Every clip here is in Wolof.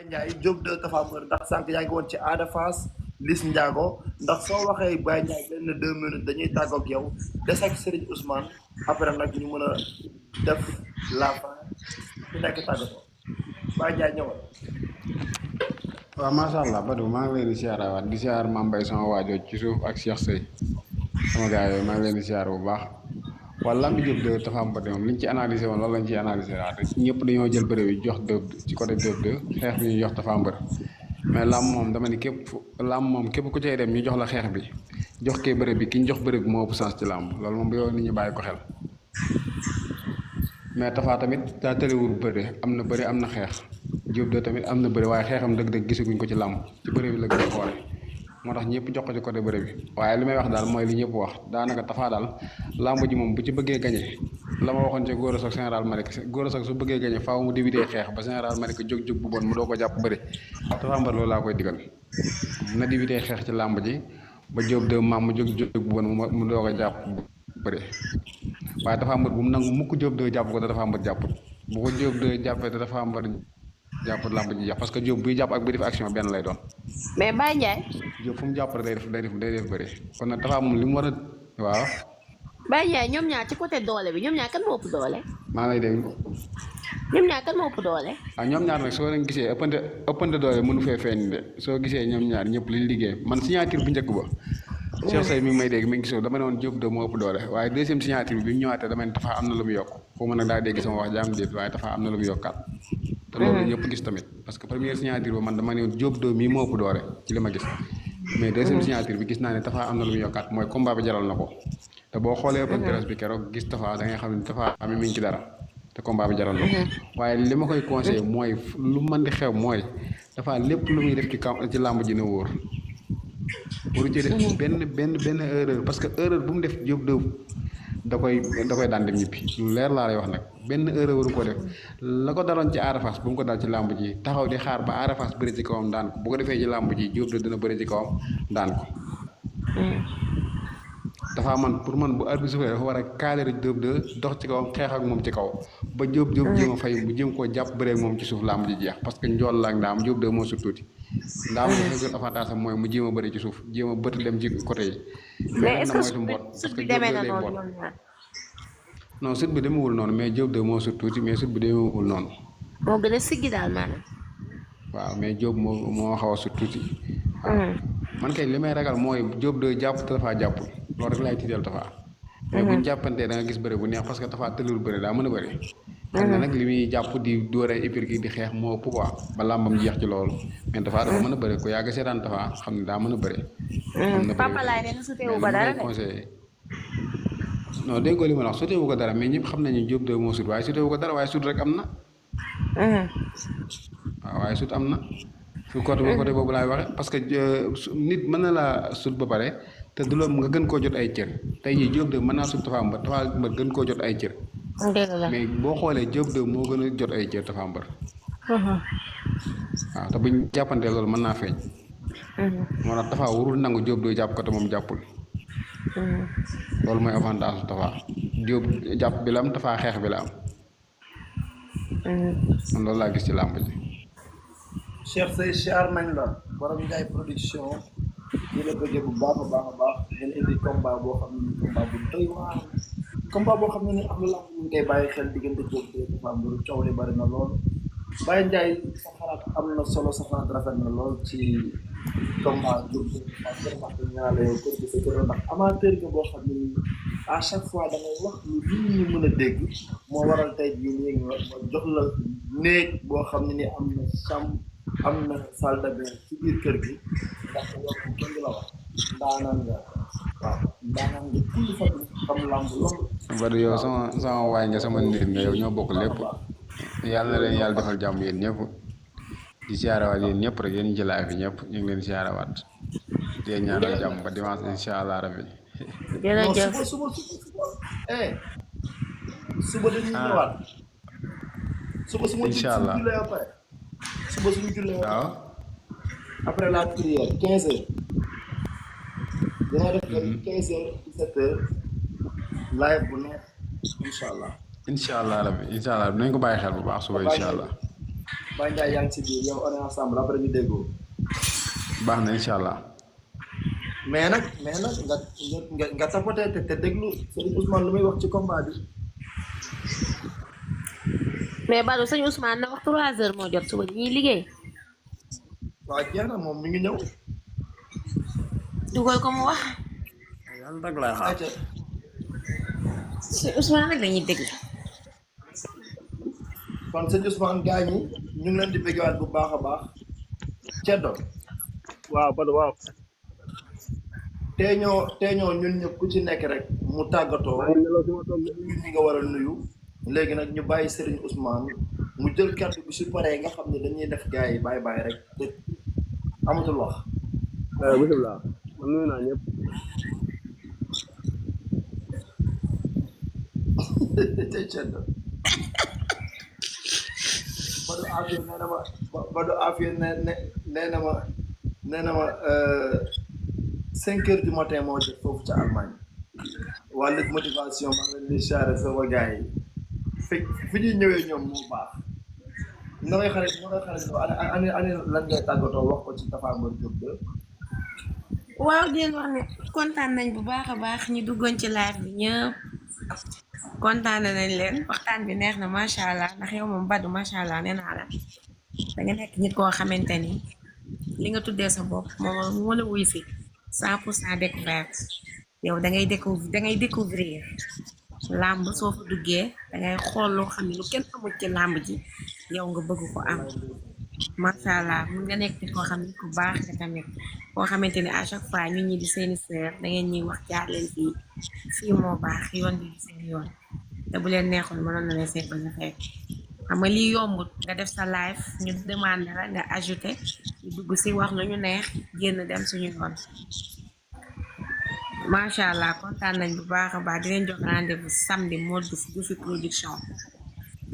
Ndiaye Diop de Tapha Mbeur ndax sànq yaa ngi woon ci Ada Fass Liss Ndiago ndax soo waxee Baye Ndiaye benn 2 minutes dañuy tàggoog yow des ak Serigne Ousmane après nag ñu mën a def la fin ku nekk tàggatoo Baye Ndiaye ñëwal. waaw macha allah Badou maa ngi leen di siyaarawaat di siyaar Mame Mbaye sama waajoo ci suuf ak Cheikh Seye sama gars yooyu maa ngi leen di siyaar bu baax wala lambi Diop de Tapha Mbeur moom liñ ci analysé woon loolu lañ ci analysé waat ñëpp dañoo jël bëre bi jox Diop ci côté Diop de xeex bi ñu jox Tapha Mbeur mais lamb moom dama ni képp ku cay dem ñu jox la xeex bi jox kee bëre bi ki ñu jox bëre bi moo ëpp sens ci lamb loolu moom bu yow nit ñi bàyyi ko xel mais Tapha tamit daa tëlewul bëre am na bëre am na xeex Diop de tamit am na bëre waaye xeexam dëgg-dëgg gisaguñ ko ci lamb ci bëre bi la gën a xoole moo tax ñëpp jox ko ci côté bëre bi waaye li may wax daal mooy li ñëpp wax daanaka Tapha daal lamb ji moom bu ci bëggee gañe la ma waxoon ci Gora Sock général Malick Gora Sock su bëggee gañe faaw mu débuté xeex ba général Malick jóg bu bon mu doo ko jàpp bëre Tapha Mbeur loolu laa koy digal na débuté xeex ci lamb ji ba Diop de maam mu jóg bu bon mu doo ko jàpp bëre waaye Tapha Mbeur bu mu nangu mukk Diop de jàpp ko te Tapha Mbeur jàpput bu ko Diop de jàppee te Tapha Mbeur jàpp lamb ji jàpp parce que Diop buy jàpp ak buy def action benn lay doon. mais Baye Ndiaye. Diop fu mu jàpp rek day def bëri kon nag Tapha moom li mu war a waaw. Baye Ndiaye ñoom ñaar ci côté doole bi ñoom ñaar kan moo ëpp doole. maa lay dégg. ñoom ñaar kan moo ëpp doole. ñoom ñaar nag soo leen gisee ëppante doole mënu fee feeñ de soo gisee ñoom ñaar ñëpp liñ liggéey man signature bu njëkk ba. Cheikh Seye mi ngi may dégg mi ngi gisoo dama ne woon Diop de moo ëpp doole waaye deuxième signature bi mu ñëwaatee dama ne Tapha am na lu mu yokk foo mën nag daa dégg sama wax jaam déet waaye Tapha am na lu mu yokkaat te loolu ñëpp gis tamit parce que première signature ba man dama ne woon Diop de mii moo ëpp doole ci li ma gis mais deuxième signature bi gis naa ne Tapha am na lu mu yokkaat mooy combat bi jaral na ko te boo xoolee open press bi keroog gis Tapha da ngay xam ne Tapha mi ngi ci dara te combat bi jaral na ko waaye li ma koy conseillé mooy lu mën di xew mooy Tapha lépp lu muy def ci làmb ji na wóor pour ci def benn erreur parce que erreur bu mu def Diop de da koy daan dem ñibbi lu leer laa lay wax nag benn erreur waru ko def la ko daloon ci Ada Fass bu mu ko dal ci làmb ji taxaw di xaar ba Ada Fass bëri ci kawam daan ko bu ko defee ci làmb ji Diop de dina bëri ci kawam daan ko dafa man pour man bu arbitre soufflé dafa war a cadrer Diop de dox ci kawam xeex ak moom ci kaw ba Diop jéem a fay bu jéem koo jàpp bëree moom ci suuf làmb ji jeex parce que njool la ak ndaam Diop de moo sut tuuti ndaam li gën avantage am mooy mu jéem a bëri ci suuf jéem a bëtt dem ci côté yi mais est-ce que moytu mboot parce que sut bi demee Diop de na day noonu mboot ñoom ñaar. non sut bi demewul noonu mais Diop de moo sut tuuti mais sut bi demewul noonu moo gën a siggi daal maanaam. waaw mais Diop moo xaw a sut tuuti waaw man kay li may ragal mooy Diop de jàpp te Tapha jàppul loolu rek laay tiital Tapha mais buñ jàppantee da nga gis bëre bu neex parce que Tapha tëlul bëre daa mën a bëre xam ne nag li muy jàpp di doore épirki di xeex moo ëpp quoi ba làmbam jeex ci loolu mais Tapha dafa mën a bëre ko yàgg seetaan Tapha xam ne daa mën a bëre mën na Papa bëre laay ne suteewu mais ba li dara may de. conseillé non déggoo li ma la wax suteewu ko dara mais ñëpp xam nañu Diop de moo sut waaye suteewu ko dara waaye sut rek am na waaw waaye sut am na fi côté boobu laay waxe parce que nit mën na laa sut ba pare te du la nga gën koo jot ay cër tey jii Diop de mën naa sut Tapha Mbeur gën koo jot ay cër dëgg la. mais boo xoolee Diop de moo gën a jot ay cër Tapha Mbeur waaw te buñ jàppantee loolu mën naa feeñ moo tax Tapha warul nangu Diop de jàpp ko te moom jàppul loolu mooy avantage su Tapha Diop jàpp bi la am Tapha xeex bi la am man loolu laa gis ci làmb ji Cheikh Seye siyaar nañ la borom Ndiaye production di la bëggee bu baax a baax a baax ngeen indi combat boo xam ne ni combat bu doy waar combat boo xam ne ni am na lamb ñu ngi koy bàyyi xel diggante Diop de Tapha Mbeur coow li bari na lool Baye Ndiaye sa xalaat am na solo sa xalaat rafet na lool ci combat Diop de Tapha Mbeur wax dëgg yàlla yow kër gi sa kër ndax amateur nga boo xam ne ni à chaque fois da ngay wax lu nit ñi mën a dégg moo waral tey jii nii nga jox la néeg boo xam ne ni am na chambre am na salle de bain ci biir kër gi ndax yow kenn du la wax ndaanaan nga waaw ndaanaan nga kull fa xam lamb lool. Badou yow sama waay nga sama nit nga yow ñoo bokk lépp yàlla na leen yàlla defal jàmm yéen ñëpp di siyaarawaat yéen ñëpp rek yéen ci live bi ñëpp ñu ngi leen di siyaarawaat di leen ñaanal jàmm ba dimanche incha allah rabbi. jërëjëf suba dañuy ñëwaat. suba su ma incha allah jullee ba pare suba suñu jullee ba waaw. après la prière 15 heures. dina def 15 heures 17 heures live bu neex incha allah. incha allah rabbi incha allah dinañ ko bàyyi xel bu baax suba incha allah. Baye Ndiaye yaa ngi si biir yow on est ensemble après ñu déggoo. baax na incha allah. mais nag nga tapoté te déglu Serigne Ousmane lu muy wax ci combat bi. mais Badou sëñ Ousmane na wax 3 heures moo jot suba ñuy liggéey. waaw jeex na moom mi ngi ñëw. dugal ko mu wax. yàlla rek lay xaar. ayca sëñ Ousmane rek lañuy déglu. kon sëñ Ousmane gaañ ñi ñu ngi leen di bëggewaat bu baax a baax. Ceddo. waaw Badou waaw. teeñoo ñun ñëpp ku ci nekk rek mu tàggatoo. ñun ñi nga war a nuyu. léegi nag ñu bàyyi Serigne Ousmane mu jël kàddu bi su paree nga xam ne dañuy def gars yi bàyyi rek te amatul wax. bisimilah man nuyu naa ñëpp. tey Ceddo. Badou Afia nee na ma Badou Afia nee na ma 5 heures du matin moo jot foofu ca Allemagne. wàllu motivation maa ngi leen di charré sama gars yi. fi ñuy ñëwee ñoom moo baax. na ngay xarit ani lan ngay tàggatoo wax ko ci Tapha Mbeur Diop de. waaw di leen wax ne kontaan nañ bu baax a baax ñu duggoon ci live bi ñëpp kontaan nañ leen waxtaan bi neex na macha allah ndax yow moom Badou macha allah nee naa la da nga nekk nit koo xamante ni li nga tuddee sa bopp moom moo la wuy si 100% découverte yow da ngay découvrir làmb soo fa duggee da ngay xool loo xam ne lu kenn amul ci làmb ji yow nga bëgg ko am macha allah mun nga nekk nit koo xam ne ku baax nga tamit koo xamante ni à chaque fois ñun ñi di seeni sœur da ngeen ñuy wax jaar leen fii moo baax yoon bi seen yoon te bu leen neexoon mënoon na leen see bañ a fekk xam nga lii yombut nga def sa live ñu demandé la nga ajouté ñu dugg si wax lu ñu neex génn dem suñu yoon macha allah kontaan nañ bu baax a baax di leen jox rendez-vous samedi Modou Diouf production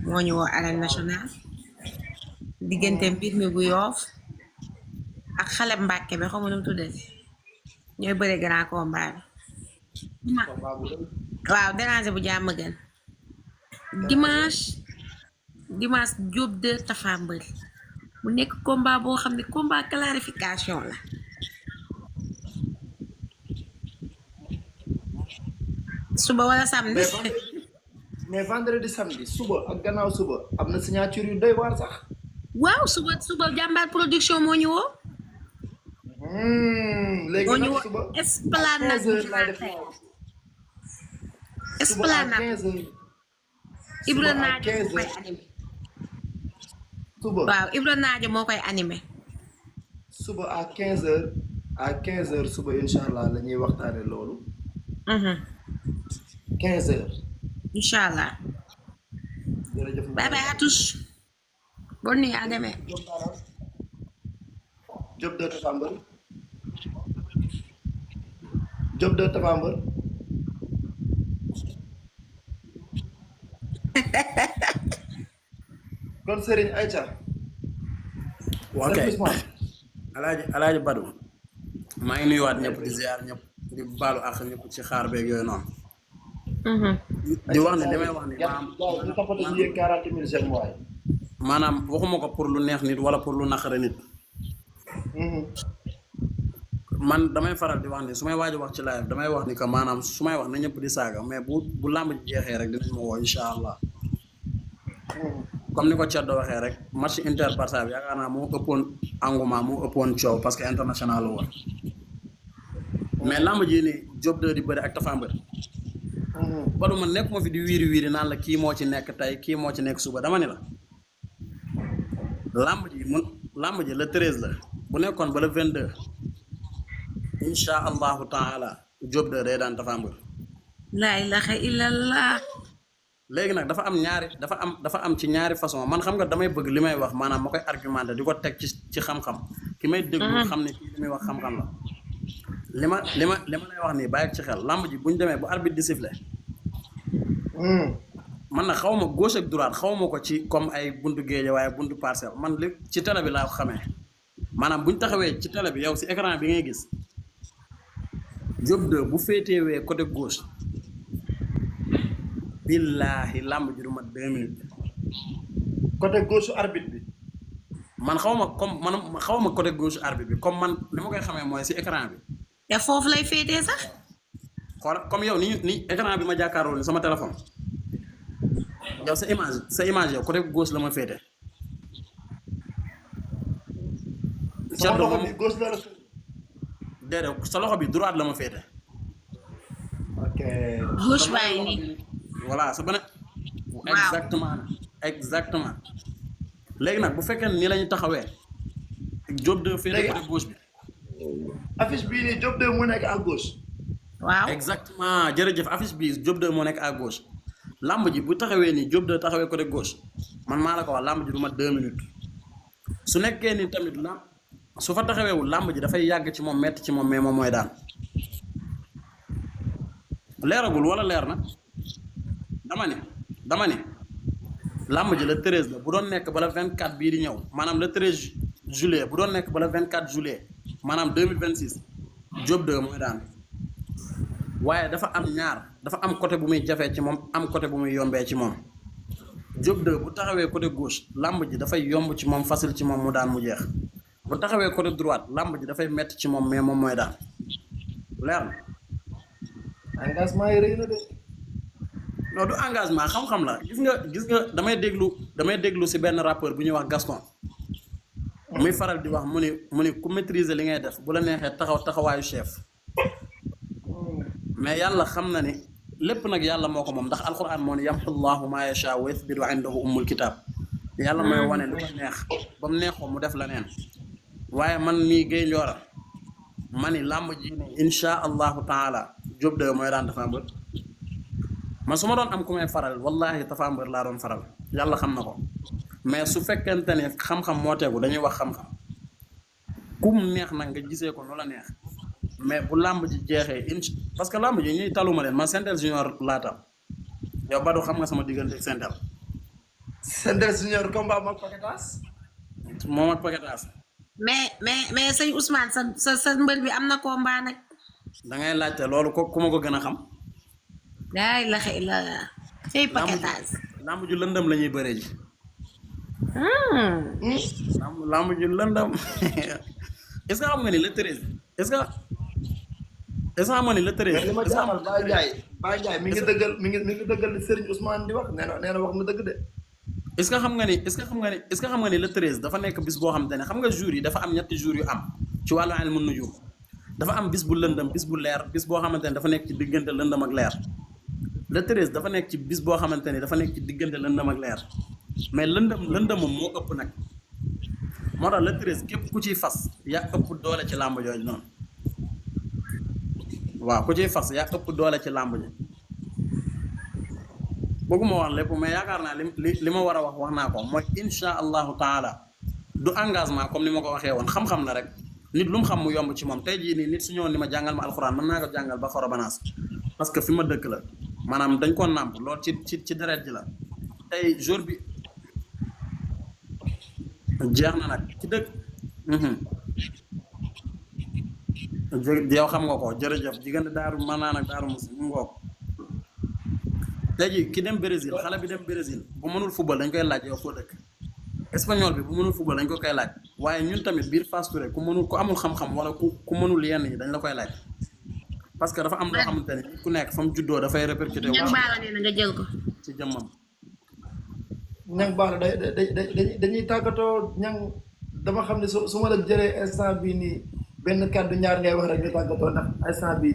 moo ñu woo arène nationale diggante mbir mi bu Yoof ak xale Mbàkke bi xaw ma nu mu tuddati ñooy bëre grand combat bi waaw déranger bu jàmm gën dimanche Diop de Tapha Mbeur mu nekk combat boo xam ne combat clarification la suba wala samedi mais vendredi samedi suba ak gannaaw suba am na signature yu doy waar sax. waaw suba jàmbaar production moo ñu woo. léegi nag suba Esplanade Ibra Naajo moo koy animé. suba waaw Ibra Naajo moo koy animé. suba à 15h suba incha allah la ñuy waxtaane loolu. 15h. incha allah. jërëjëf bye bye à tous. bonne nuit à demain. Diop de Tapha Mbeur. Diop de Tapha Mbeur. kon Serigne Aïcha. ok alaaji Badou maa ngi nuyuwaat ñëpp di ziar ñëpp di baalu ak ñëpp ci xaar beeg yooyu noonu. di wax ne damay wax ne maanaam waxuma ko pour lu neex nit wala pour lu naqare nit. man damay faral di wax ni su may waaj wax ci live damay wax ni que maanaam su may wax na ñëpp di saaga mais bu làmb ji jeexee rek dinañ ma woo incha allah. comme ni ko Thierno waxee rek match Inter Barça bi yaakaar naa moo ëppoon engouement moo ëppoon coow parce que international la woon mais làmb ji ni Diop 2 di bëri ak Tapha Mbeur. Badou man nekk ma fi di wiiri naan la kii moo ci nekk tey kii moo ci nekk suba dama ni la làmb ji le 13 la bu nekkoon ba le 22 incha allahu taala Diop 2 day daan Tapha Mbeur. la ilaha illallah. léegi nag dafa am ci ñaari façon man xam nga damay bëgg li may wax maanaam ma koy argumenté di ko teg ci xam-xam ki may déglu xam ne kii li muy wax xam-xam la li ma lay wax nii bàyyi ci xel làmb ji bu ñu demee bu arbitre di siffler man nag xaw ma gauche ak droite xaw ma ko ci comme ay buntu géeje waaye buntu parcelle man li ci télé bi laa ko xamee maanaam bu ñu taxawee ci télé bi yow si écran bi ngay gis Diop 2 bu féetewee côté gauche billaahi làmb ji du mat 2 minutes. côté gauche arbitre bi. man xawma comme man xawma côté gauche arbitre bi comme man ni ma koy xamee mooy si écran bi te foofu lay féetee sax. xool comme yow ni écran bi ma jàkkaarloo ni sama téléphone yow sa image yow côté gauche la ma féete. sama loxo bi gauche la la. déedéet sa loxo bi droite la ma féete. ok. gauche baa ngi nii. voilà sa beneen. waaw exactement léegi nag bu fekkee nii la ñu taxawee. Diop de féete côté gauche bi. affiche bii nii Diop 2 mu nekk à gauche. waaw exactement jërëjëf affiche bi Diop 2 moo nekk à gauche. lamb ji bu taxawee nii Diop 2 taxawee côté gauche man maa la ko wax lamb ji du mat 2 minutes su nekkee ni tamit lamb su fa taxaweewul lamb ji dafay yàgg ci moom metti ci moom mais moom mooy daan leeragul wala leer na dama ne lamb ji le 13 la bu doon nekk ba le 24 bii di ñëw maanaam le 13 juillet bu doon nekk ba le 24 juillet maanaam 2026 Diop 2 mooy daan waaye dafa am côté bu muy jafee ci moom am côté bu muy yombee ci moom Diop 2 bu taxawee côté gauche lamb ji dafay yomb ci moom facile ci moom mu daan mu jeex bu taxawee côté droite lamb ji dafay metti ci moom mais moom mooy daan leer na. engagement yi rëy na de. non du engagement xam-xam la gis nga damay déglu si benn rappeur bu ñuy wax Gaston muy faral di wax mu ni ku maîtriser li ngay def bu la neexee taxawaayu chef mais yàlla xam na ni lépp nag yàlla moo ko moom ndax alquran moo ne yamhu llahu ma yasha wa yathbitu indahu ummul kitab yàlla mooy wane lu ko neex ba mu neexoo mu def la neen waaye man mii Gueye Ndiora ma ni làmb ji ne insha allahu taala Diop 2 mooy daan Tapha Mbeur man su ma doon am ku may faral wallahi Tapha Mbeur laa doon faral yàlla xam na ko mais su fekkente ne xam-xam moo tegu dañuy wax xam-xam kum neex nag nga gisee ko nu la neex mais bu làmb ji jeexee parce que làmb ji ñuy taluma leen man Sentel Junior laatam yow Badou xam nga sama diggante ak Sentel. Sentel Junior combat moom ak Paquetas. moom ak Paquetas. mais sëñ Ousmane sa mbër bi am na combat nag. da ngay laajte loolu ku ma ko gën a xam. daay la xëy la say Paquetas. làmb ju lëndëm la ñuy bëree ji. làmb ju lëndëm est-ce que xam nga ni le 13 est-ce que xam nga ni le 13. li ma jaaxal Baye Ndiaye mi ngi dëggal li Serigne Ousmane di wax nee na wax na dëgg de. est-ce que xam nga ni le 13 dafa nekk bis boo xam te ne xam nga jours yi dafa am ñetti jours yu am ci wàllu ilmu nujum dafa am bis bu lëndëm bis bu leer bis boo xamante ne dafa nekk ci diggante lëndëm ak leer le 13 dafa nekk ci bis boo xamante ni dafa nekk ci diggante lëndëm ak leer mais lëndëm moom moo ëpp nag moo tax le 13 képp ku ciy fas yaa ëpp doole ci làmb jooju noonu waaw ku ciy fas yaa ëpp doole ci làmb ji bëgguma wax lépp mais yaakaar naa li ma war a wax naa ko mooy insha allahu taala du engagement comme ni ma ko waxee woon xam-xam la rek nit lu mu xam mu yomb ci moom tey jii nii nit su ñëwoon ni ma jàngal ma alxuraan mën naa ko jàngal ba xoro banaas parce que fi ma dëkk la maanaam dañ ko nàmp loolu ci deret ji la tey jour bi jeex na nag ci dëkk yow xam nga ko jërëjëf diggante daaru mën naa nag daaru musi mu ngoog léegi ki dem Brésil xale bi dem Brésil bu mënul football dañ koy laaj yow foo dëkk espagnol bi bu mënul football dañ ko koy laaj waaye ñun tamit biir Fass Touré ku amul xam-xam wala ku mënul yenn yi dañ la koy laaj parce que dafa am loo xamante ne ku nekk fa mu juddoo dafay répercuté ñang baala nee na nga jël ko ci jëmmam ñang baala dañuy tàggatoo ñang dama xam ne su ma la jëlee instant bii nii benn kàddu ñaar ngay wax rek ñu tàggatoo ndax instant bii